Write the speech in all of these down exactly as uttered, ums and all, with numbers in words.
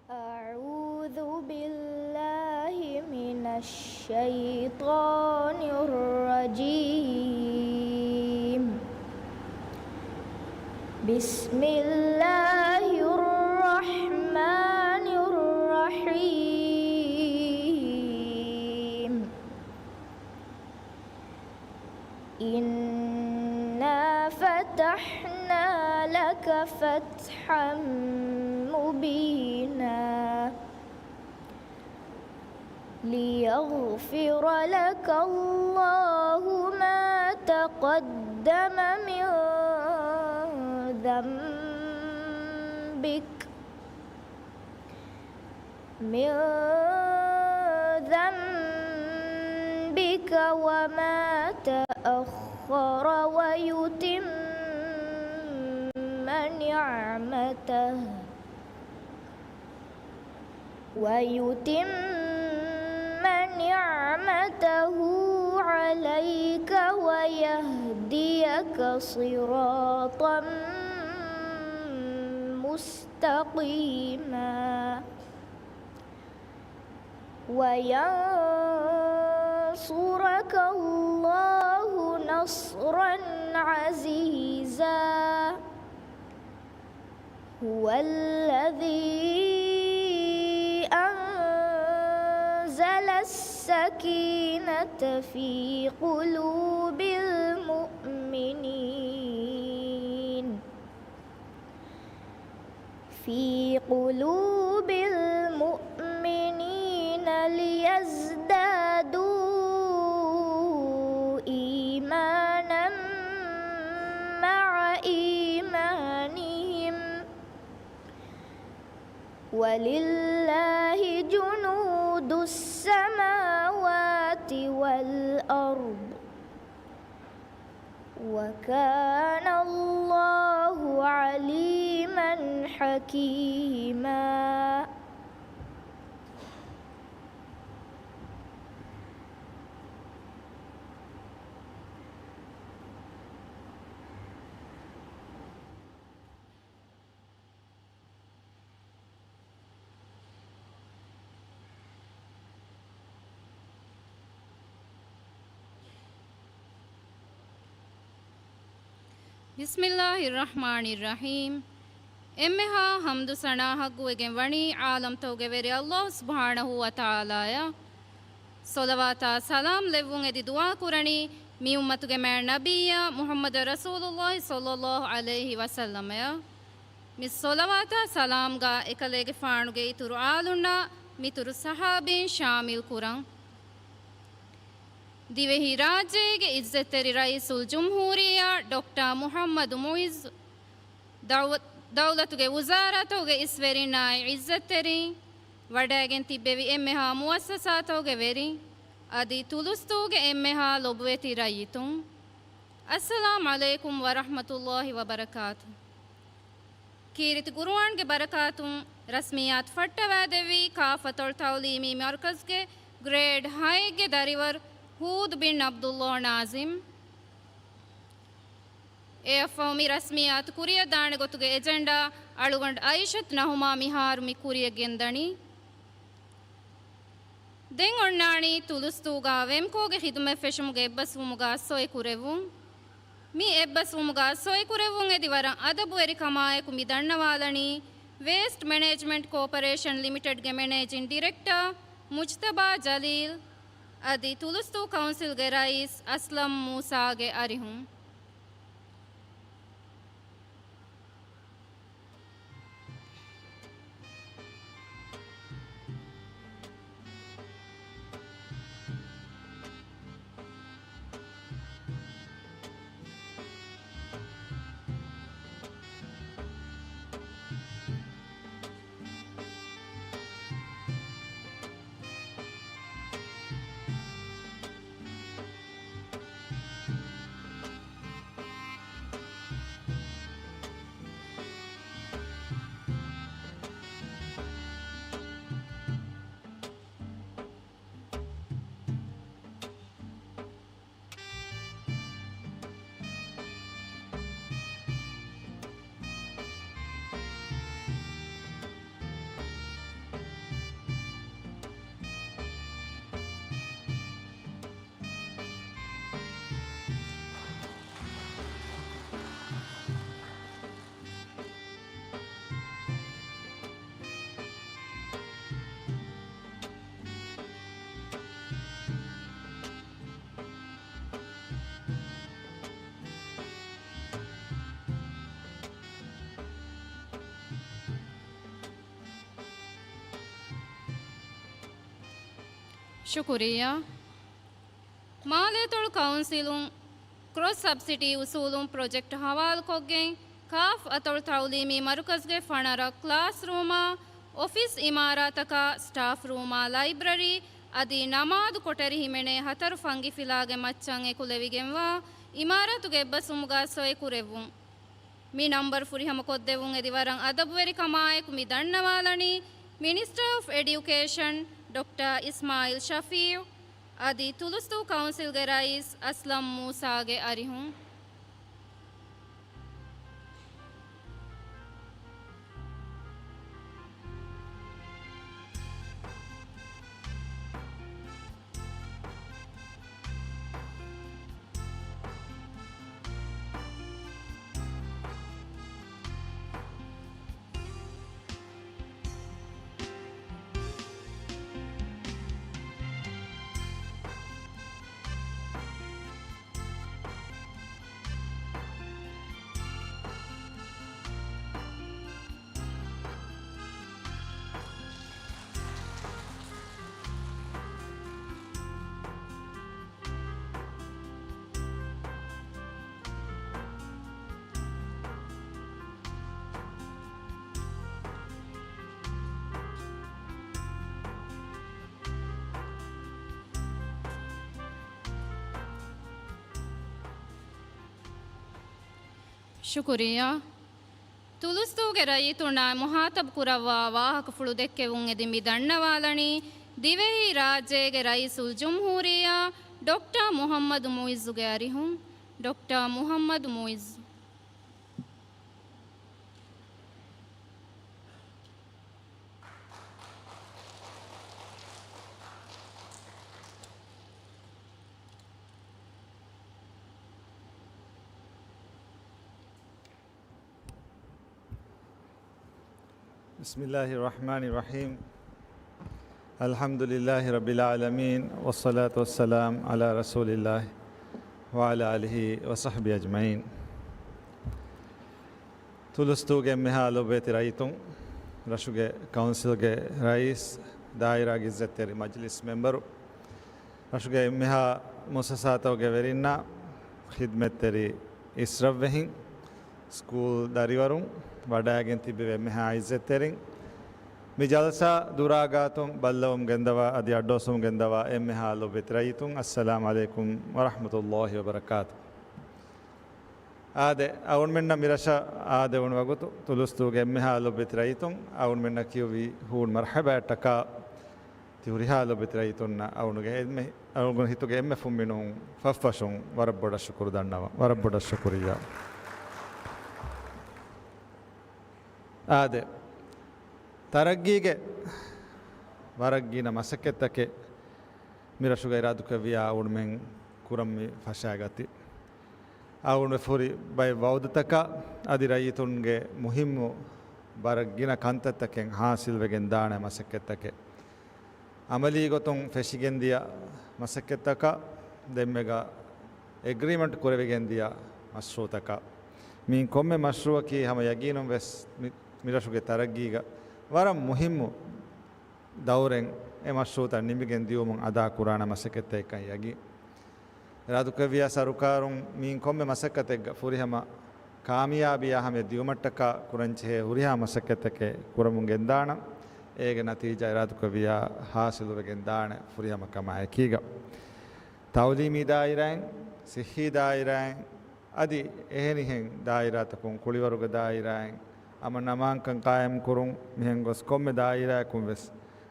أعوذ بالله من الشيطان الرجيم. بسم الله الرحمن الرحيم. إنا فتحنا لك فتحا مبينا. ليغفر لك الله ما تقدم من ذنبك، من ذنبك وما تأخر ويتم نعمته، ويتم نعمته عليك ويهديك صراطا مستقيما. وينصرك الله نصرا عزيزا. هو الذي أنزل السكينة في قلوب المؤمنين، في قلوب المؤمنين ليزدادوا إيمانا مع إيمانهم، ولله جنود السماوات والأرض، وكان الله عليما حكيما. ބިސްމިއްލާހިއްރަޙްމާނިއްރަޙީމް. އެންމެހާ ޙަމްދު ސަނާ ޙައްޤުވެގެން ވަނީ ޢާލަމްތަކުގެ ވެރި ﷲ ސުބްޙާނަހޫ ވަތަޢާލާއަށް. ޞަލަވާތާ ސަލާމް ލެއްވުން އެދި ދުޢާ ކުރަނީ މި އުއްމަތުގެ މާތް ނަބިއްޔާ މުޙައްމަދު ރަސޫލުﷲ ޞައްލައްލާހު ޢަލައިހި ވަސައްލަމައަށް. މި ޞަލަވާތާ ސަލާމްގާ އެކަލޭގެފާނުގެ އިތުރު އާލުންނާ މިތުރު ޞަޙާބީން ޝާމިލް ކުރަން. ދިވެހިރާއްޖޭގެ އިއްޒަތްތެރި ރައީސުލްޖުމްހޫރިއްޔާ ޑޮކްޓާ މުޙައްމަދު މުޢިއްޒު، ދައު-، ދައުލަތުގެ ވުޒާރާތަކުގެ އިސްވެރިންނާއި އިއްޒަތްތެރިން، ވަޑައިގެން ތިއްބެވި އެންމެހާ މުއައްސަސާތަކުގެ ވެރިން، އަދި ތުލުސްތޫގެ އެންމެހާ ލޮބުވެތި ރައްޔިތުން. އައްސަލާމް ޢަލައިކުމް ވަރަޙްމަތުﷲި ވަބަރަކާތު. ކީރިތި ޤުރުއާންގެ ބަރަކާތުން ރަސްމިއްޔާތު ފައްޓަވައިދެއްވީ ކާފަތޮޅު ތަޢުލީމީ މަރުކަޒުގެ ގްރޭޑް ހައެއްގެ ދަރިވަރު ހޫދު ބިން ޢަބްދުﷲ ނާޒިމް. އެއަށްފަހު މި ރަސްމިއްޔާތު ކުރިއަށް ދާނެ ގޮތުގެ އެޖެންޑާ އަޅުގަނޑު އައިޝަތު ނަހުމާ މިހާރު މި ކުރިއަށް ގެންދަނީ. ދެން އޮންނާނީ ތުލުސްތޫގާ ވެމްކޯގެ ޚިދުމަތް ފެށުމުގެ އެއްބަސްވުމުގާ ސޮއި ކުރެއްވުން. މި އެއްބަސްވުމުގާ ސޮއި ކުރެއްވުން އެދި ވަރަށް އަދަބުވެރިކަމާއެކު މި ދަންނަވާލަނީ، ވޭސްޓް މެނޭޖްމަންޓް ކޯޕަރޭޝަން ލިމިޓެޑްގެ މެނޭޖިން ޑިރެކްޓާ މުޖްތަބާ ޖަލީލް އަދި ތުލުސްތޫ ކައުންސިލްގެ ރައީސް އަސްލަމް މޫސާގެ އަރިހުން. ޝުކުރިއްޔާ. މާލޭތޮޅު ކައުންސިލުން ކްރޮސް ސަބްސިޑީ އުސޫލުން ޕްރޮޖެކްޓް ހަވާލުކޮށްގެން، ކާފް އަތޮޅު ތައުލީމީ މަރުކަޒުގެ ފަނަރަ ކްލާސްރޫމާ، އޮފީސް އިމާރާތަކާ، ސްޓާފް ރޫމާ، ލައިބްރަރީ އަދި ނަމާދު ކޮޓަރި ހިމެނޭ ހަތަރު ފަންގިފިލާގެ މައްޗަށް އެކުލެވިގެންވާ އިމާރާތުގެ އެއްބަސްވުމުގަ ސޮއެ ކުރެއްވުން. މި ނަންބަރު ފުރިހަމަކޮށްދެއްވުން އެދި ވަރަށް އަދަބުވެރިކަމާއެކު މި ދަންނަވާލަނީ މިނިސްޓަރ އޮފް އެޑިއުކޭޝަން ޑޮކްޓަރ އިސްމާއިލް ޝަފީއު އަދި ތުލުސްދޫ ކައުންސިލްގެ ރައީސް އަސްލަމް މޫސާގެ އަރިހުން. ޝުކުރިއްޔާ. ތުލުސްދޫގެ ރައްޔިތުންނާ މުހާތަބު ކުރައްވާ ވާހަކަފުޅު ދެއްކެވުން އެދި މި ދަންނަވާލަނީ ދިވެހި ރާއްޖޭގެ ރައީސުލްޖުމްހޫރިއްޔާ ޑޮކްޓަރ މުހައްމަދު މުއިއްޒުގެ އަރިހުން. ޑޮކްޓަރ މުހައްމަދު މުއިއްޒު. بسم الله الرحمن الرحيم. الحمد لله رب العالمين، والصلاة والسلام على رسول الله وعلى آله وصحبه أجمعين. ތުލުސްދޫގެ އެންމެހާ ލޮބުވެތި ރައްޔިތުން، ރަށުގެ ކައުންސިލްގެ ރައީސް، ދާއިރާގެ އިއްޒަތްތެރި މަޖިލިސް މެމްބަރު، ރަށުގެ އެންމެހާ މުއައްސަސާތަކުގެ ވެރިންނާ، ޚިދްމަތްތެރި އިސްރަށްވެހިން، ސްކޫލް ދަރިވަރުން، ވަޑައިގެން ތިއްބެވި އެންމެހާ އިއްޒަތްތެރިން، މި ޖަލްސާ ދުރާގާތުން ބައްލަވަމުން ގެންދަވާ އަދި އައްޑުއައްސަވަމުން ގެންދަވާ އެންމެހާ ލޮބުވެތި ރައްޔިތުން، އައްސަލާމް ޢަލައިކުމް ވަރަޙްމަތުﷲ ވަބަރަކާތު. އާދެ، އަޅުގަނޑުމެންނަށް މިރަށަށް އާދެވުނު ވަގުތު، ތުލުސްދޫގެ އެންމެހާ ލޮބުވެތި ރައްޔިތުން، އަޅުގަނޑުމެންނަށް ކިޔުއްވި ހޫނު މަރްޙަބާއަށްޓަކާ، ތި ހުރިހާ ލޮބުވެތި ރައްޔިތުންނަށް އަޅުގަނޑުގެ އެންމެ، އަޅުގަނޑު ހިތުގެ އެންމެ ފުންމިނުން ފަށްފަށުން ވަރަށް ބޮޑަށް ޝުކުރު ދަންނަވަން. ވަރަށް ބޮޑަށް ޝުކުރިއްޔާ. އާދެ، ތަރައްގީގެ ވަރަށް ގިނަ މަސައްކަތްތަކެއް މިރަށުގައި އިރާދުކުރެއްވިޔާ އަޅުގަނޑުމެން ކުރަން މި ފަށާގަތީ. އަޅުގަނޑު ފުރި ބައެއް ވައުދުތަކާ އަދި ރައްޔިތުންގެ މުހިއްމު ވަރަށް ގިނަ ކަންތައްތަކެއް ހާސިލްވެގެން ދާނެ މަސައްކަތްތަކެއް. އަމަލީ ގޮތުން ފެށިގެންދިޔަ މަސައްކަތްތަކާ، ދެންމެގަ އެގްރީމަންޓް ކުރެވިގެންދިޔަ މަޝްރޫއުތަކާ، މިއިން ކޮންމެ މަޝްރޫއަކީ ހަމަ ޔަގީނުން ވެސް މި، މިރަށުގެ ތަރައްގީގަ ވަރަށް މުހިއްމު ދައުރެއް އެ މަޝްރޫއުތައް ނިމިގެން ދިޔުމުން އަދާ ކުރާނެ މަސައްކަތްތަކެއްކަން ޔަގީން. އިރާދުކުރެއްވިޔާ ސަރުކާރުން މިއިން ކޮންމެ މަސައްކަތެއްގަ ފުރިހަމަ ކާމިޔާބީ ހަމަޔަށް ދިޔުމަށްޓަކާ ކުރަންޖެހޭ ހުރިހާ މަސައްކަތްތަކެއް ކުރަމުން ގެންދާނަން. އޭގެ ނަތީޖާ އިރާދުކުރެއްވިޔާ ހާސިލުވެގެން ދާނެ ފުރިހަމަ ކަމާ އެކީގަ. ތައުލީމީ ދާއިރާއިން، ޞިއްޙީ ދާއިރާއިން، އަދި އެހެނިހެން ދާއިރާތަކުން، ކުޅިވަރުގެ ދާއިރާއިން، އަމަން އަމާންކަން ޤާއިމް ކުރުން، މިހެން ގޮސް ކޮންމެ ދާއިރާއަކުން ވެސް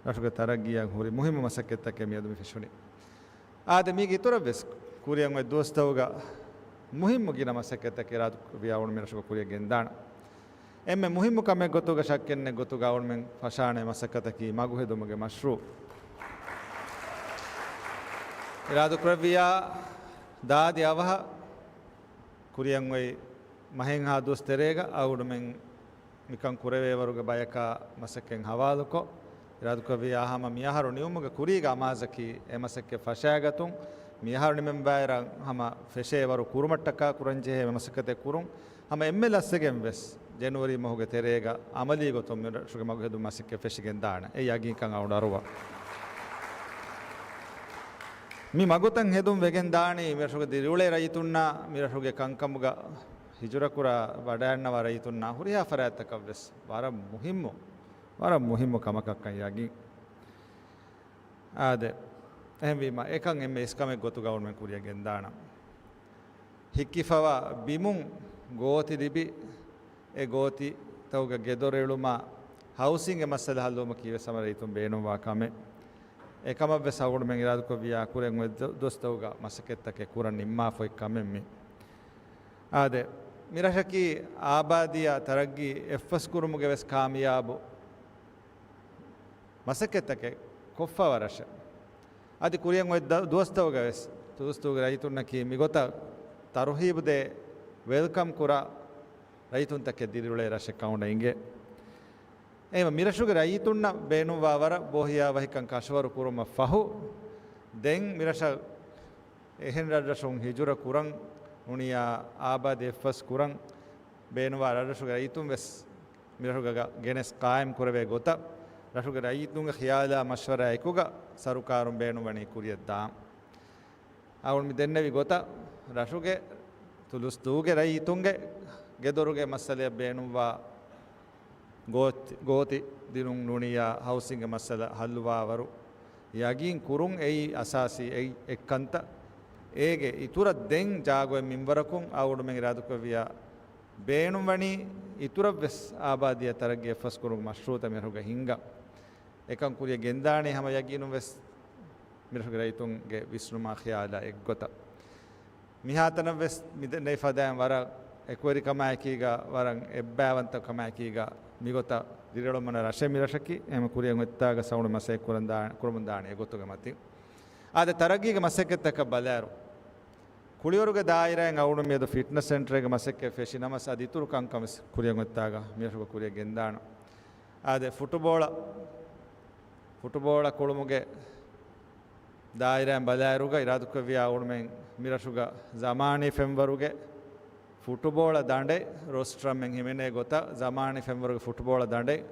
ރަށުގެ ތަރައްގީއަށް ހުރި މުހިއްމު މަސައްކަތްތަކެއް މިއަދު މި ފެށުނީ. އާދެ، މީގެ އިތުރަށް ވެސް ކުރިއަށް އޮތް ދުވަސްތަކުގަ މުހިއްމު ގިނަ މަސައްކަތްތަކެއް އިރާދުކުރެއްވިޔާ އަޅުގަނޑުމެން މިރަށުގަ ކުރިއަށް ގެންދާނަން. އެންމެ މުހިއްމު ކަމެއް ގޮތުގަ، ޝައްކެއް ނެތް ގޮތުގަ އަޅުގަނޑުމެން ފަށާނެ މަސައްކަތަކީ މަގުހެދުމުގެ މަޝްރޫއު. އިރާދުކުރެއްވިޔާ ދާދި އަވަހަށް ކުރިއަށް އޮތް މަހެއްހާ ދުވަސް ތެރޭގަ އަޅުގަނޑުމެން މިކަން ކުރެވޭވަރުގެ ބަޔަކާ މަސައްކަތް ހަވާލުކޮށް، އިރާދުކުރެއްވިޔާ ހަމަ މިއަހަރު ނިމުމުގެ ކުރީގަ އަމާޒަކީ އެ މަސައްކަތް ފަށާގަތުން، މިއަހަރު ނިމެންވާއިރަށް ހަމަ ފެށޭވަރު ކުރުމަށްޓަކާ ކުރަންޖެހޭ މަސައްކަތެއް ކުރުން. ހަމަ އެންމެ ލަސްވެގެން ވެސް ޖެނުއަރީ މަހުގެ ތެރޭގަ އަމަލީ ގޮތުން މިރަށުގެ މަގުހެދުމުގެ މަސައްކަތް ފެށިގެން ދާނެ. އެ ޔަގީންކަން އަޅުގަނޑު އަރުވާ. މި މަގުތައް ހެދުން ވެގެން ދާނީ މިރަށުގެ ދިރިއުޅޭ ރައްޔިތުންނާ، މިރަށުގެ ކަންކަމުގަ ހިޖުރަކުރާ ވަޑައިންނަވާ ރައްޔިތުންނާ ހުރިހާ ފަރާތްތަކަށްވެސް ވަރަށް މުހިއްމު، ވަރަށް މުހިއްމު ކަމަކަށްކަން ޔަގީން. އާދެ، އެހެންވީމަ، އެކަން އެންމެ އިސްކަމެއް ގޮތުގަ އަޅުމެން ކުރިއަށް ގެންދާނަން. ހިއްކިފަވާ ބިމުން ގޯތި ލިބި، އެ ގޯތިތަކުގަ ގެދޮރު އެޅުމާ، ހައުސިންގ މައްސަލަ ހައްލުވުމަކީ ވެސް ހަމަ ރައްޔިތުން ބޭނުންވާ ކަމެއް. އެކަމަށްވެސް އަޅުގަނޑުމެން އިރާދަކުރެއްވިޔާ ކުރިން އޮތް ދު-، ދުވަސްތަކުގަ މަސައްކަތްތަކެއް ކުރަން ނިންމާފައި ކަމެއް މި. އާދެ، މިރަށަކީ އާބާދީއާ ތަރައްގީ އެއްފަސްކުރުމުގެ ވެސް ކާމިޔާބު މަސައްކަތްތަކެއް ކޮށްފަވާ ރަށެއް. އަދި ކުރިން އޮތް ދަ-، ދުވަސްތަކުގަ ވެސް ތުލުސްތޫގެ ރައްޔިތުންނަކީ މިގޮތަށް ތަރުހީބުދޭ، ވެލްކަމް ކުރާ ރައްޔިތުންތަކެއް ދިރިއުޅޭ ރަށެއް ކަމުގަ އިނގޭ. އެހެންވީމަ މިރަށުގެ ރައްޔިތުންނަށް ބޭނުންވާ ވަރަށް ބޯހިޔާވަހިކަން ކަށަވަރު ކުރުމަށް ފަހު، ދެން މިރަށަށް އެހެން ރަށްރަށުން ހިޖުރަ ކުރަން ނޫނިއްޔާ އާބާދީ އެއްފަސް ކުރަން ބޭނުންވާ ރަށްރަށުގެ ރައްޔިތުން ވެސް މިރަށުގަ ގެނެސް ޤާއިމް ކުރެވޭ ގޮތަށް، ރަށުގެ ރައްޔިތުންގެ ޚިޔާލާ މަޝްވަރާ އެކުގަ ސަރުކާރުން ބޭނުންވަނީ ކުރިއަށް ދާން. އަޅުގަނޑު މި ދެންނެވި ގޮތަށް، ރަށުގެ ތުލުސްދޫގެ ރައްޔިތުންގެ ގެދޮރުގެ މައްސަލައަށް ބޭނުންވާ ގޯތި، ގޯތި ދިނުން ނޫނިއްޔާ ހައުސިންގ މައްސަލަ ހައްލުވާވަރު ޔަގީން ކުރުން އެއީ އަސާސީ އެއް، އެއްކަންތައް. އޭގެ އިތުރަށް ދެން ޖާގައޮތް މިންވަރަކުން އަޅުގަނޑުމެން އިރާދަކުރެއްވިޔާ ބޭނުންވަނީ އިތުރަށްވެސް އާބާދީއާ ތަރައްގީ އެއްފަސްކުރުމުގެ މަޝްރޫއުތައް މިރަށުގަ ހިންގަން. އެކަން ކުރިއަށް ގެންދާނީ ހަމަ ޔަގީނުންވެސް މިރަށުގެ ރައްޔިތުންގެ ވިސްނުމާ ޚިޔާލާ އެއްގޮތަށް. މިހާތަނަށްވެސް މިދެންނެވި ފަދައިން ވަރަށް އެކުވެރިކަމާއެކީގަ، ވަރަށް އެއްބައިވަންތަކަމާއެކީގަ މިގޮތަށް ދިރިއުޅުމަށް ރަށެއް މިރަށަކީ. އެހެން ކުރިއަށް އޮތްތާގަ އަޅުގަނޑު މަސައްކަތް ކުރަން ދާ-، ކުރަމުން ދާނީ އެގޮތުގެ މަތިން. އާދެ، ތަރައްގީގެ މަސައްކަތްތަކަށް ބަލާއިރު، ކުޅިވަރުގެ ދާއިރާއިން އަޅުގަނޑު މިއަދު ފިޓްނަސް ސެންޓަރެއްގެ މަސައްކަތް ފެށި ނަމަސް، އަދި އިތުރު ކަންކަން ވެސް ކުރިއަށް އޮތްތާގަ މިރަށުގަ ކުރިއަށް ގެންދާނަން. އާދެ، ފުޓުބޯޅަ، ފުޓުބޯޅަ ކުޅުމުގެ ދާއިރާއިން ބަލާއިރުގަ އިރާދަކުރެއްވިޔާ އަޅުގަނޑުމެން މިރަށުގަ ޒަމާނީ ފެންވަރުގެ ފުޓުބޯޅަ ދަނޑެއް ރޮސްޓްރަމެން ހިމެނޭ ގޮތަށް، ޒަމާނީ ފެންވަރުގެ ފުޓުބޯޅަ ދަނޑެއް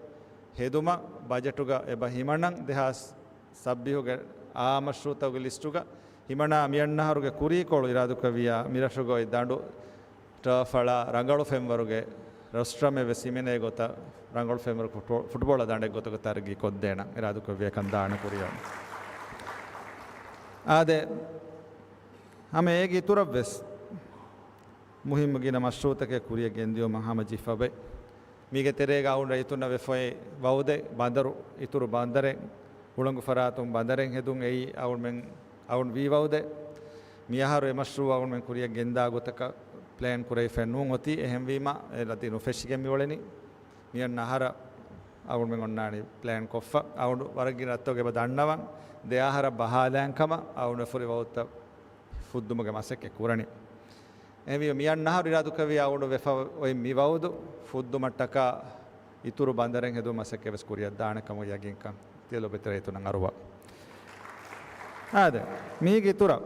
ހެދުމަށް ބަޖެޓުގަ އެބަ ހިމަނަން. ދެހާސް ސައްބީހުގެ އާ މަޝްރޫއުތަކުގެ ލިސްޓުގަ ހިމަނާ، މިއަންނަ އަހަރުގެ ކުރީކޮޅު އިރާދަކުރެއްވިޔާ މިރަށުގައި ދަނޑު ޓާފް އަޅާ ރަނގަޅު ފެންވަރުގެ ރޮސްޓްރަމެއް ވެސް ހިމެނޭ ގޮތަށް ރަނގަޅު ފެންވަރު ފުޓްބޯ-، ފުޓްބޯޅަ ދަނޑެއް ގޮތުގަ ތަރައްގީ ކޮށްދޭނަން އިރާދަކުރެއްވިޔާ ކަން ދާނެ ކުރިއަށް. އާދެ، ހަމަ އޭގެ އިތުރަށްވެސް މުހިއްމު ގިނަ މަޝްރޫއުތަކެއް ކުރިއަށް ގެންދިޔުމަށް ހަމަޖެހިފަ އޮތް. މީގެ ތެރޭގަ އަޅުގަނޑު ރައްޔިތުންނަށް ވެފައި ވައުދެއް، ބަނދަރު، އިތުރު ބަނދަރެއް، ހުޅަނގު ފަރާތުން ބަނދަރެއް ހެދުން އެއީ އަޅުގަނޑުމެން އަޅުގަނޑު ވީ ވައުދެއް. މިއަހަރު އެ މަޝްރޫއު އަޅުގަނޑުމެން ކުރިއަށް ގެންދާ ގޮތަކަށް ޕްލޭން ކުރެވިފައެއް ނޫން އޮތީ. އެހެންވީމަ، އެ ރަދީ ނުފެށިގެން މިއުޅެނީ. މިއަންނަ އަހަރަށް އަޅުގަނޑުމެން އޮންނާނީ ޕްލޭން ކޮށްފަ. އަޅުގަނޑު ވަރަށް ގިނަ ރަށްތަކުގައި އެބަ ދަންނަވަން، ދެ އަހަރަށް ބަހާލާން ކަމަށް އަޅުގަނޑު ފުރި ވައުދުތައް ފުއްދުމުގެ މަސައްކަތް ކުރަނީ. އެހެންވީމަ، މިއަންނަ އަހަރު އިރާދަކުރެއްވި އަޅުގަނޑު ވެފަ އޮތް މި ވައުދު ފުއްދުމަށްޓަކާ އިތުރު ބަނދަރެއް ހެދުމަށް މަސައްކަތް ވެސް ކުރިއަށް ދާނެ ކަމުގެ ޔަގީންކަން ތިޔަ ލޯބިވެތި ރައްޔިތުންނަށް އަރުވާ. އާދެ، މީގެ އިތުރަށް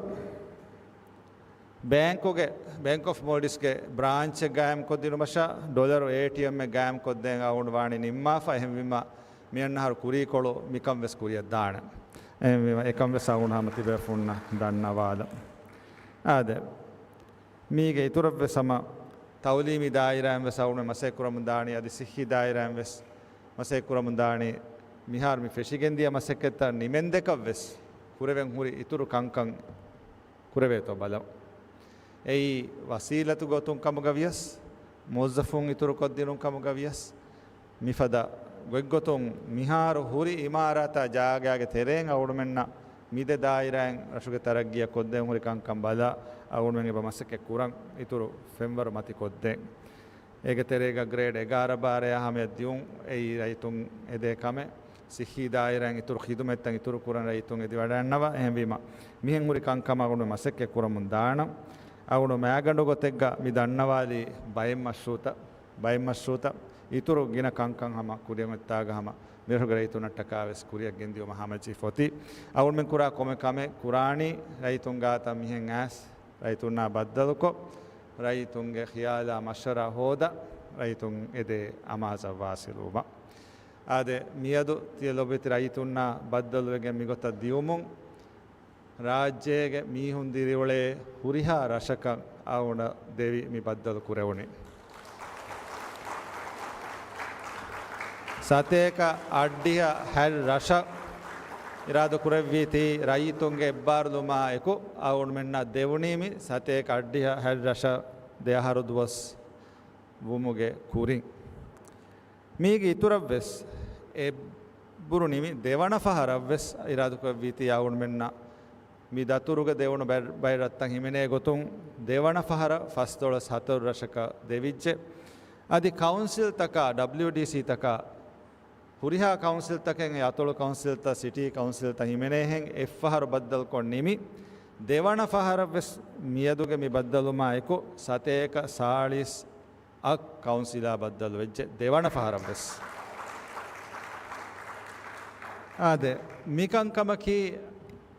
ބޭންކުގެ، ބޭންކް އޮފް މޯލްޑިވްސްގެ ބްރާންޗެއް ގާއިމްކޮށްދިނުމަށާ ޑޮލަރު އޭޓީއެމްއެއް ގާއިމްކޮށްދޭން އަޅުގަނޑު ވާނީ ނިންމާފަ. އެހެންވީމަ، މިއަންނަ އަހަރު ކުރީކޮޅު މިކަން ވެސް ކުރިއަށް ދާނެ. އެހެންވީމަ، އެކަން ވެސް އަޅުގަނޑު ހަމަ ތިބޭފުޅުންނަށް ދަންނަވާލަން. އާދެ، މީގެ އިތުރަށްވެސް ހަމަ ތައުލީމީ ދާއިރާއިން ވެސް އަޅުގަނޑު މަސައްކަތް ކުރަމުން ދާނީ، އަދި ސިއްހީ ދާއިރާއިން ވެސް މަސައްކަތް ކުރަމުން ދާނީ. މިހާރު މި ފެށިގެންދިޔަ މަސައްކަތްތައް ނިމެންދެކަށް ވެސް ކުރެވެން ހުރި އިތުރު ކަންކަން ކުރެވޭތޯ ބަލަން. އެއީ ވަސީލަތު ގޮތުން ކަމުގަ ވިޔަސް، މުވައްޒަފުން އިތުރު ކޮށްދިނުން ކަމުގަ ވިޔަސް، މިފަދަ ގޮތްގޮތުން މިހާރު ހުރި އިމާރާތާ ޖާގާގެ ތެރެއިން އަޅުގަނޑުމެންނަށް މި ދެ ދާއިރާއިން ރަށުގެ ތަރައްގީއަށް ކޮށްދޭން ހުރި ކަންކަން ބަލާ، އަޅުގަނޑުމެން އެބަ މަސައްކަތް ކުރަން އިތުރު ފެންވަރު މަތި ކޮށްދޭން. އޭގެ ތެރޭގަ ގްރޭޑް އެގާރަ ބާރައާ ހަމަޔަށް ދިއުން އެއީ ރައްޔިތުން އެދޭ ކަމެއް. ސިއްހީ ދާއިރާއިން އިތުރު ޚިދުމަތްތައް އިތުރު ކުރަން ރައްޔިތުން އެދިވަޑައިގަންނަވާ. އެހެންވީމަ، މިހެން ހުރި ކަންކަމަށް އަޅުގަނޑު މަސައްކަތް ކުރަމުން ދާނަން. އަޅުގަނޑު މައިގަނޑު ގޮތެއްގަ މި ދަންނަވާލީ ބައެއް މަޝްރޫއުތައް، ބައެއް މަޝްރޫއުތައް އިތުރު ގިނަ ކަންކަން ހަމަ ކުރިއަށް އޮތްތާގަ ހަމަ މިރަށުގެ ރައްޔިތުންނަށްޓަކާ ވެސް ކުރިއަށް ގެންދިޔުމަށް ހަމަޖެހިފަ އޮތީ. އަޅުގަނޑުމެން ކުރާ ކޮންމެ ކަމެއް ކުރާނީ ރައްޔިތުން ގާތަށް މިހެން އައިސް ރައްޔިތުންނާ ބައްދަލުކޮށް، ރައްޔިތުންގެ ޚިޔާލާ މަޝްވަރާ ހޯދާ، ރައްޔިތުން އެދޭ އަމާޒަށް ވާސިލުވުމަށް. އާދެ، މިއަދު ތިޔަ ލޮބުވެތި ރައްޔިތުންނާ ބައްދަލުވެގެން މިގޮތަށް ދިއުމުން، ރާއްޖޭގެ މީހުން ދިރިއުޅޭ ހުރިހާ ރަށަކަށް އައުނަ ދެވި މި ބައްދަލު ކުރެވުނީ. ސަތޭކަ އަށްޑިހަ ހަތް ރަށަށް އިރާދަ ކުރެއްވީތީ ރައްޔިތުންގެ އެއްބާރުލުމާ އެކު އައުންމެންނަށް ދެވުނީ މި ސަތޭކަ އަށްޑިހަ ހަތް ރަށަށް ދެ އަހަރު ދުވަސް ވުމުގެ ކުރިން. މީގެ އިތުރަށްވެސް އެއްބުރު ނިމި ދެވަނަ ފަހަރަށްވެސް އިރާދަކުރެއްވީތީ އައުންމެންނަށް މި ދަތުރުގަ ދެވުނު ބައި-، ބައި ރަށްތައް ހިމެނޭ ގޮތުން ދެވަނަ ފަހަރަށް ފަސްދޮޅަސް ހަތަރު ރަށަކަށް ދެވިއްޖެ. އަދި ކައުންސިލްތަކާ، ޑަބްލިއުޑީސީތަކާ، ހުރިހާ ކައުންސިލްތަކެއް އަތޮޅު ކައުންސިލްތައް، ސިޓީ ކައުންސިލްތައް ހިމެނޭހެން އެއްފަހަރު ބައްދަލުކޮށް ނިމި، ދެވަނަ ފަހަރަށްވެސް މިއަދުގެ މި ބައްދަލުމާ އެކު ސަތޭކަ ސާޅީސް އަށް ކައުންސިލާ ބައްދަލުވެއްޖެ ދެވަނަ ފަހަރަށްވެސް. އާދެ، މިކަންކަމަކީ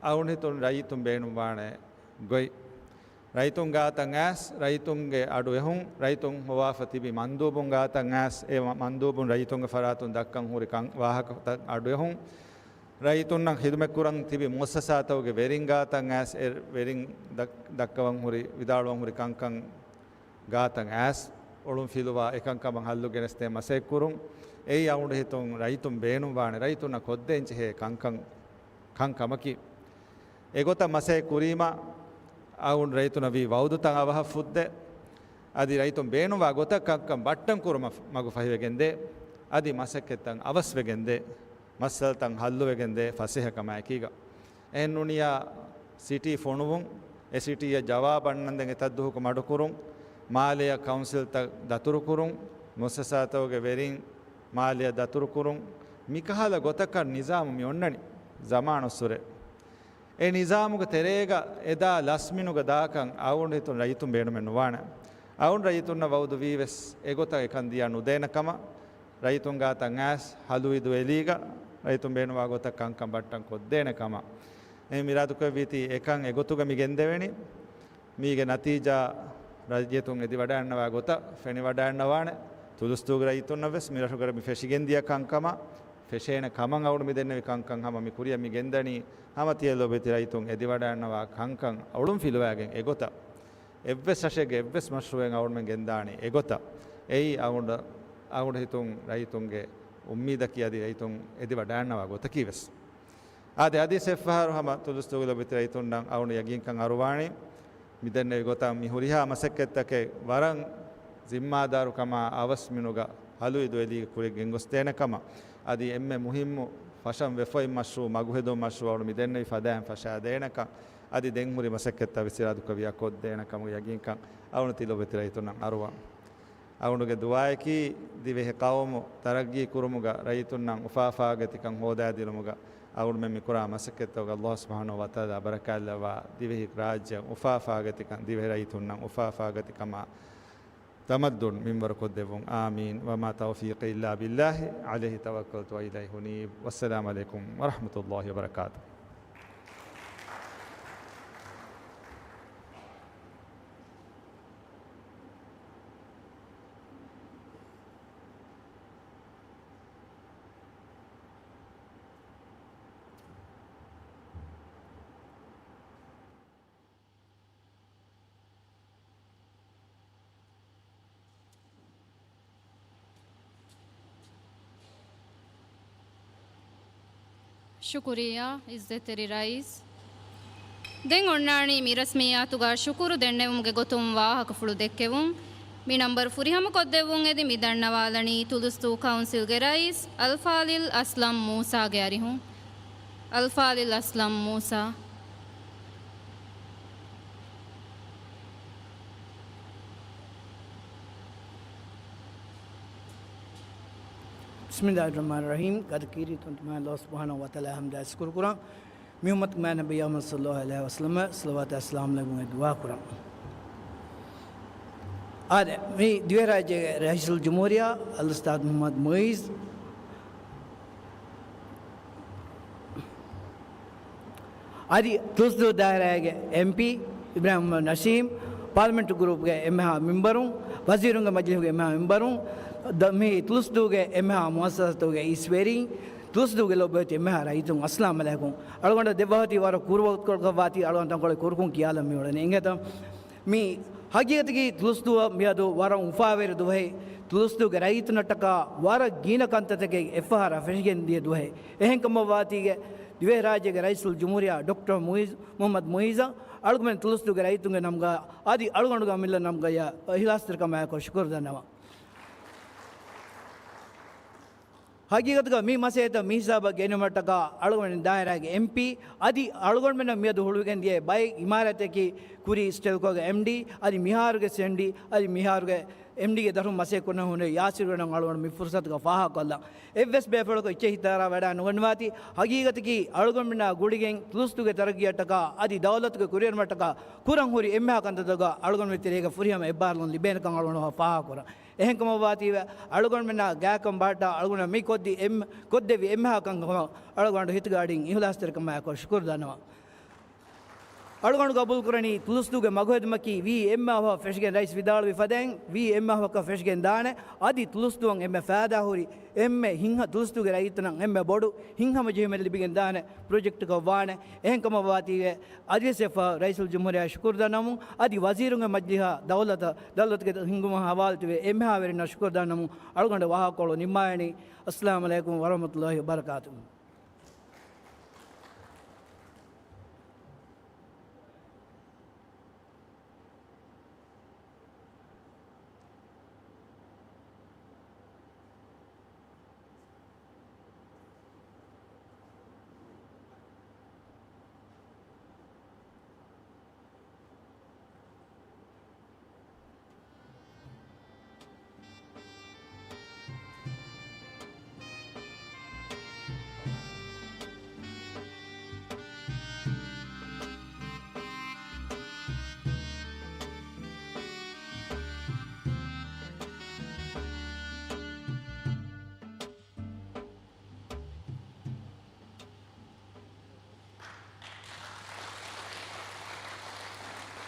އައުނިތުން ރައްޔިތުން ބޭނުންވާނެ ގޮތް. ރައްޔިތުން ގާތަށް އައިސް، ރައްޔިތުންގެ އަޑު އެހުން، ރައްޔިތުން ހޮވާފަ ތިބި މަންދޫބުން ގާތަށް އައިސް، އެ މަ-، މަންދޫބުން ރައްޔިތުންގެ ފަރާތުން ދައްކަން ހުރި ކަން ވާހަކަތައް އަޑު އެހުން، ރައްޔިތުންނަށް ޚިދުމަތްކުރަން ތިބި މުއައްސަސާތަކުގެ ވެރިން ގާތަށް އައިސް، އެ ވެރިން ދައް-، ދައްކަވަން ހުރި، ވިދާޅުވަން ހުރި ކަންކަން ގާތަށް އައިސް، އޮޅުން ފިލުވާ އެކަންކަމަށް ހައްލު ގެނެސްދޭން މަސައްކަތްކުރުން. އެއީ އައުނޑު ހިތުން ރައްޔިތުން ބޭނުންވާނެ، ރައްޔިތުންނަށް ކޮށްދޭން ޖެހޭ ކަންކަން، ކަންކަމަކީ. އެގޮތަށް މަސައްކަތް ކުރީމަ، އައުން ރައްޔިތުންނަށް ވީ ވައުދުތައް އަވަހަށް ފުއްދޭ. އަދި ރައްޔިތުން ބޭނުންވާ ގޮތަށް ކަންކަން ބައްޓަން ކުރުމަށް މަގު ފަހިވެގެންދޭ. އަދި މަސައްކަތްތައް އަވަސްވެގެންދޭ. މައްސަލަތައް ހައްލުވެގެންދޭ ފަސޭހަކަމާއެކީގަ. އެހެންނޫނިޔާ ސިޓީ ފޮނުވުން، އެ ސިޓީއަށް ޖަވާބު އަންނަންދެން އެތައް ދުވަހަކު މަޑުކުރުން، މާލެއަށް ކައުންސިލްތައް ދަތުރުކުރުން، މުއައްސަސާތަކުގެ ވެރިން މާލެއަށް ދަތުރުކުރުން، މިކަހަލަ ގޮތަކަށް ނިޒާމު މި އޮންނަނީ ޒަމާނުއްސުރެ. އެ ނިޒާމުގެ ތެރޭގަ އެދާ ލަސްމިނުގަ ދާކަން އައުން ހިތުން ރައްޔިތުން ބޭނުމެއް ނުވާނެ. އައުން ރައްޔިތުންނަށް ވައުދު ވީވެސް އެގޮތަށް އެކަން ދިޔަ ނުދޭނެ ކަމަށް، ރައްޔިތުން ގާތަށް އައިސް ހަލުވިދު އެލީގަ ރައްޔިތުން ބޭނުންވާ ގޮތަށް ކަންކަން ބައްޓަން ކޮށްދޭނެ ކަމަށް. އެހެން އިރާދަކުރެއްވީތީ އެކަން އެގޮތުގަ މި ގެންދެވެނީ. މީގެ ނަތީޖާ ރައްޔިތުން އެދިވަޑައިގަންނަވާ ގޮތަށް ފެނިވަޑައިގަންނަވާނެ. ތުލުސްދޫގެ ރައްޔިތުންނަށް ވެސް މި ރަށުގަ މި ފެށިގެންދިޔަ ކަންކަމަށް، ފެށޭނެ ކަމަށް އަޅުގަނޑު މި ދެންނެވި ކަންކަން ހަމަ މި ކުރިއަށް މި ގެންދަނީ. ހަމަ ތިޔަ ލޯބިވެތި ރައްޔިތުން އެދިވަޑައިގަންނަވާ ކަންކަން އޮޅުން ފިލުވައިގެން އެގޮތަށް، އެއްވެސް ރަށެއްގެ އެއްވެސް މަޝްރޫއެއް އަޅުގަނޑުމެން ގެންދާނީ އެގޮތަށް. އެއީ އަޅުގަނޑު، އަޅުގަނޑު ހިތުން ރައްޔިތުންގެ އުއްމީދަކީ އަދި ރައްޔިތުން އެދިވަޑައިގަންނަވާ ގޮތަކީ ވެސް. އާދެ، އަދި އެއްފަހަރު ހަމަ ތުލުސްދޫގެ ލޯބިވެތި ރައްޔިތުންނަށް އަޅުގަނޑު ޔަގީންކަން އަރުވާނީ، މި ދެންނެވި ގޮތަށް މި ހުރިހާ މަސައްކަތްތަކެއް ވަރަށް ޒިންމާދާރުކަމާ އަވަސް މިނުގަ ހަލުވިދު އެލީގެ ކުރިއަށް ގެންގޮސްދޭނެ ކަމަށް، އަދި އެންމެ މުހިއްމު ފަށަން ވެފައި މަޝްރޫއު، މަގުހެދުން މަޝްރޫއު އަޅުގަނޑު މި ދެންނެވި ފަދައިން ފަށާދޭނެކަން، އަދި ދެން ހުރި މަސައްކަތްތައް ވެސް އިރާދަކުރެއްވިއްޔާ ކޮށްދޭނެ ކަމުގެ ޔަގީންކަން އަޅުގަނޑު ތި ލޯބިވެތި ރައްޔިތުންނަށް އަރުވަން. އަޅުގަނޑުގެ ދުޢާއަކީ، ދިވެހި ޤައުމު ތަރައްގީ ކުރުމުގަ ރައްޔިތުންނަށް އުފާފާގަތިކަން ހޯދާދިނުމުގަ އަޅުގަނޑުމެން މިކުރާ މަސައްކަތްތަކުގަ ﷲ ސުބްޙާނަހޫ ވަތަޢާލާ ބަރަކާތްލައްވާ، ދިވެހި ރާއްޖެއަށް އުފާފާގަތިކަން، ދިވެހި ރައްޔިތުންނަށް އުފާފާގަތިކަމާ ތަމައްދުން މިންވަރުކޮށްދެއްވުން. އާމީން. وما توفيقي إلا بالله عليه توكلت وإليه أنيب. والسلام عليكم ورحمة الله وبركاته. ޝުކުރިއްޔާ، ޢިއްޒަތްތެރި ރައީސް. ދެން އޮންނާނީ މި ރަސްމިއްޔާތުގަ ޝުކުރު ދެންނެވުމުގެ ގޮތުން ވާހަކަފުޅު ދެއްކެވުން. މި ނަންބަރު ފުރިހަމަކޮށްދެއްވުން އެދި މި ދަންނަވާލަނީ ތުލުސްދޫ ކައުންސިލްގެ ރައީސް އަލްފާޟިލް އަސްލަމް މޫސާގެ އަރިހުން. އަލްފާޟިލް އަސްލަމް މޫސާ. بسم الله الرحمن الرحيم. ގަދަ ކީރިތި ތިމާ ﷲ ސުބްޙާނަހޫ ވަތަޢާލާ ޙަމްދާ ޝުކުރު ކުރަން. މި އުއްމަތުގެ މާތް ނަބިއްޔާ މުޙައްމަދު ޞައްލަﷲ ޢަލައިހި ވަސައްލަމަށް ޞަލަވާތާ ސަލާމް ލެއްވުމުގެ ދުޢާ ކުރަން. އާދެ، މި ދިވެހިރާއްޖޭގެ ރައީސުލްޖުމްހޫރިއްޔާ އަލްއުސްތާޛު މުޙައްމަދު މުޢިއްޒު އަދި ތުލުސްދޫ ދާއިރާގެ އެމްޕީ އިބްރާހިމް މުޙައްމަދު ނަސީމް، ޕާލަމެންޓް ގްރޫޕްގެ އެންމެހާ މެމްބަރުން، ވަޒީރުންގެ މަޖިލީހުގެ އެންމެހާ މެމްބަރުން، ދަ-، މި ތުލުސްދޫގެ އެންމެހާ މުއައްސަސާތަކުގެ ރައީސްވެރިން، ތުޅުސްދޫގެ ލޮބުވެތި އެންމެހާ ރައްޔިތުން އައްސަލާމް ޢަލައިކުމް. އަޅުގަނޑަށް ދެއްވާފައި ވަރަށް ކުރުވަގުތުކޮޅަކަށް ވާތީ އަޅުގަނޑު ތަންކޮޅެއް ކުރުކޮށް ކިޔާލަން މިއުޅެނީ. އިނގޭތަ؟ މި ހަގީގަތަކީ ތުޅުސްދޫއަށް މިއަދު ވަރަށް އުފާވެރި ދުވަހެއް، ތުޅުސްދޫގެ ރައްޔިތުންނަށްޓަކާ ވަރަށް ގިނަ ކަންތައްތަކެއް އެއްފަހަރާ ފެށިގެން ދިޔަ ދުވަހެއް. އެހެންކަމަށްވާތީގެ ދިވެހިރާއްޖޭގެ ރައީސުލްޖުމްހޫރިއްޔާ ޑޮކްޓަރ މުއިއްޒު، މުޙައްމަދު މުއިއްޒަށް އަޅުގަނޑު ތުޅުސްދޫގެ ރައްޔިތުންގެ ނަމުގައި އަދި އަޅުގަނޑުގެ އަމިއްލަ ނަމުގައި އިޚްލާޞްތެރިކަމާއެކު ޝުކުރު ދަންނަވަން. ހަގީގަތުގަ މި މަސައްކަތް މި ހިސާބަށް ގެންނުމަށްޓަކާ އަޅުގަނޑު ދާއިރާގެ އެމްޕީ އަދި އަޅުގަނޑުމެންނަށް މިއަދު ހުޅުވިގެން ދިޔަ ބައެއް އިމާރާތަކީ ކުރީ އިސްޓެލްކޯގެ އެމްޑީ އަދި މިހާރުގެ އެސްއެމްޑީ އަދި މިހާރުގެ އެމްޑީގެ ދަށުން މަސައްކަތް ކުރަން ހުންނެވި ޔާސިރުގެ ނަން އަޅުގަނޑު މި ފުރުސަތުގަ ފާހަގަކޮށްލަން. އެއްވެސް ބޭފުޅަކު އެއްޗެއް ހިތަށް އަރާ ވަޑާ ނުގަންނަވާތީ، ހަގީގަތަކީ އަޅުގަނޑުމެންނާ ގުޅިގެން ތުޅުސްދޫގެ ތަރައްގީއަށްޓަކާ އަދި ދައުލަތުގެ ކުރިއެރުމަށްޓަކާ ކުރަން ހުރި އެންމެހާ ކަންތައްތަކުގަ އަޅުގަނޑުމެން ތެރޭގަ ފުރިހަމަ އެއްބާރުލުން ލިބޭނެކަން އަޅުގަނޑު ފާހަގަކުރަން. އެހެންކަމަށްވާތީވެ، އަޅުގަނޑުމެންނާ ގާތްކަން ބަހައްޓާ އަޅުގަނޑު މި ކޮށްދި އެންމެ، ކޮށްދެއްވި އެންމެހާ ކަންކަމަށް އަޅުގަނޑު ހިތުގެ އަޑިން އިޚްލާޞްތެރިކަމާއެކު ޝުކުރު ދަންނަވަން. އަޅުގަނޑު ގަބޫލުކުރަނީ ތުޅުސްދޫގެ މަގުހެދުމަކީ ވީ އެންމެ އަވަހަށް ފެށިގެން ރައީސް ވިދާޅުވި ފަދައިން، ވީ އެންމެ އަވަހަކަށް ފެށިގެން ދާނެ، އަދި ތުޅުސްދޫއަށް އެންމެ ފައިދާހުރި، އެންމެ ހިތްހަ-، ތުޅުސްދޫގެ ރައްޔިތުންނަށް އެންމެ ބޮޑު ހިތްހަމަޖެހުމެއް ލިބިގެން ދާނެ ޕްރޮޖެކްޓަކަށް ވާނެ. އެހެންކަމަށްވާތީވެ، އަދިވެސް އެއްފަހަރު ރައީސުލްޖުމްހޫރިއްޔާ ޝުކުރު ދަންނަވަމުން، އަދި ވަޒީރުންގެ މަޖިލީހާ ދައުލަތަށް، ދައުލަތުގެ ހިންގުމަށް ހަވާލުތިބި އެންމެހާވެރިންނަށް ޝުކުރު ދަންނަވަމުން އަޅުގަނޑު ވާހަކަކޮޅު ނިންމާލަނީ. އައްސަލާމު ޢަލައިކުމް ވަރަޙްމަތުﷲި ވަބަރަކާތުހު.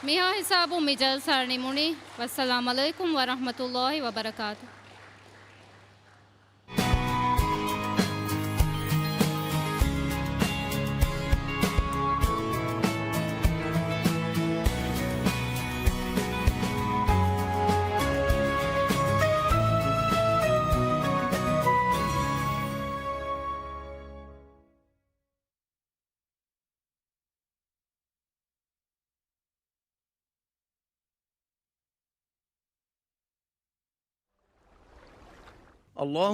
މިހާ ހިސާބުން މި ޖަލްސާ ނިމުނީ. ވައްސަލާމް ޢަލައިކުމް ވަރަޙްމަތުﷲި ވަބަރަކާތުހު. އައްލާހު